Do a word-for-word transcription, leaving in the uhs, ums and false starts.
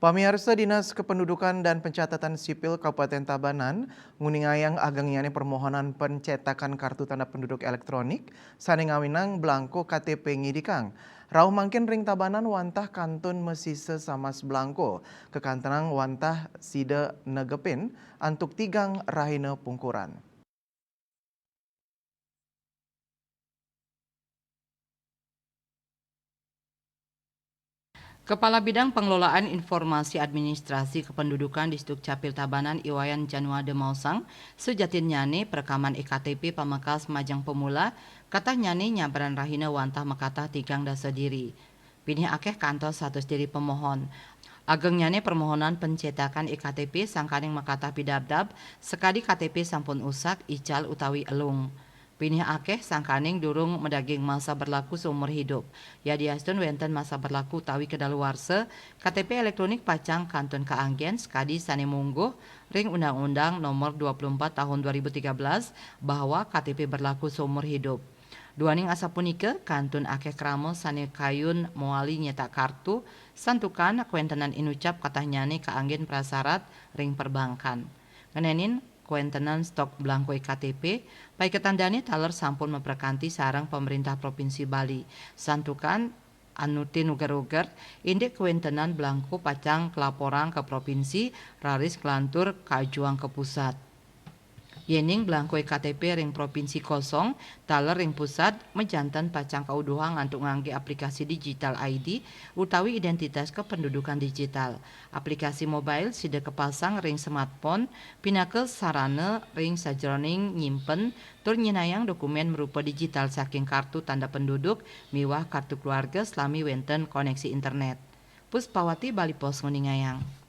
Pamiarsa, Dinas Kependudukan dan Pencatatan Sipil Kabupaten Tabanan nguningayang agengnyané permohonan pencetakan kartu tanda penduduk elektronik sané ngawinang belangko K T P ngidikang. Rauh mangkin ring Tabanan wantah kantun masisa samas belangko, kakantenang wantah sida negepin antuk tigang rahina pungkuran. Kepala Bidang Pengelolaan Informasi Administrasi Kependudukan Disdukcapil Tabanan I Wayan Januade maosang, sujatinnyané perekaman e K T P pamekas majeng pemula, katahnyané nyabran rahina wantah makatah tigang dasa diri. Pinih akéh kantos satus diri pemohon. Agengnyané permohonan pencetakan e K T P sangkaning makatah pidabdab, sakadi K T P sampun usak, ical utawi elung. Pinih akéh sangkaning durung madaging masa berlaku seumur hidup. Yadiastun wénten masa berlaku utawi kadaluwarsa, K T P elektronik pacang kantun kaanggén sakadi sané mungguh ring Undang-Undang Nomor dua puluh empat Tahun dua ribu tiga belas bahwa K T P berlaku seumur hidup. Duaning asapunika, kantun akéh krama sané kayun mawali nyetak kartu, santukan kawéntenan inucap katahnyané kaanggén prasarat ring perbankan. Ngenénin kawéntenan stok belangko e K T P, paiketan dané taler sampun maprakanti sareng Pamréntah Propinsi Bali. Santukan anutin uger-uger, indik kawéntenan belangko pacang kalaporang ka propinsi, raris nglantur kaajuang ka pusat. Yéning belangko e K T P ring propinsi kosong, taler ring pusat, majanten pacang kauduhang antuk nganggé aplikasi digital I D utawi identitas kependudukan digital. Aplikasi mobile sida kapasang ring smartphone pinaka sarana ring sajeroning nyimpen tur nyinayang dokumén marupa digital saking kartu tanda penduduk miwah kartu keluarga salami wénten konéksi internet. Puspawati, Bali Post, nguningayang.